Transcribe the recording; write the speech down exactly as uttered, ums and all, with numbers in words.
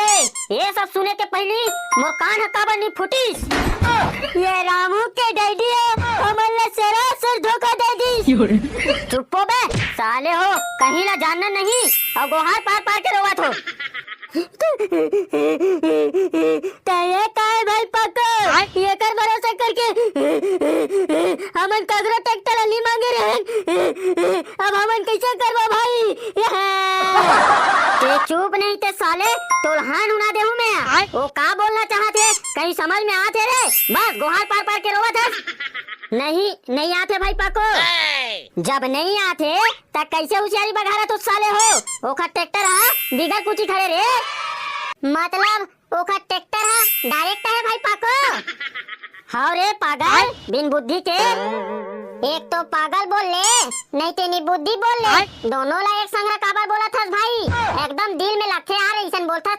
ए, ये सब सुने के पहिली मोर कान ह काबर नी फूटिस? ये रामू के डैडी ह, हमन ला सरासर धोखा दे दिस। चुप्पो बे, साले हो, कहीं ला जानना नहीं, अउ गोहार पार पार के रोवत हो। त ये काय भाई पाको, येकर भरोसा करके हमन ककरो ट्रैक्टर ला नी मांगे रहे, अब हमन कैसे करबो भाई? ते चुप नहीं ते साले, तोर हान उना देहूं मैं। आय। वो का बोलना चाहत हे, कहीं समझ में आत हे रे? बस गोहार पार पार के रोवत हस। नहीं, नहीं आत हे भाई पाको। जब नहीं आत हे, त कैसे हुसियारी बघारत हस साले हो? ओखर ट्रैक्टर हा बिगर कुची खड़े रे। मतलब ओखर ट्रैक्टर हा डायरेक्ट हे भाई पाको। हव रे पागल, बिन बुद्धि के। एक तो पागल बोल ले, नहीं ते निबुद्धि बोल ले। दोनों ला एक संग काबर बोलत हस भाई? एकदम दिल में लगथे यार, अइसन बोलथस।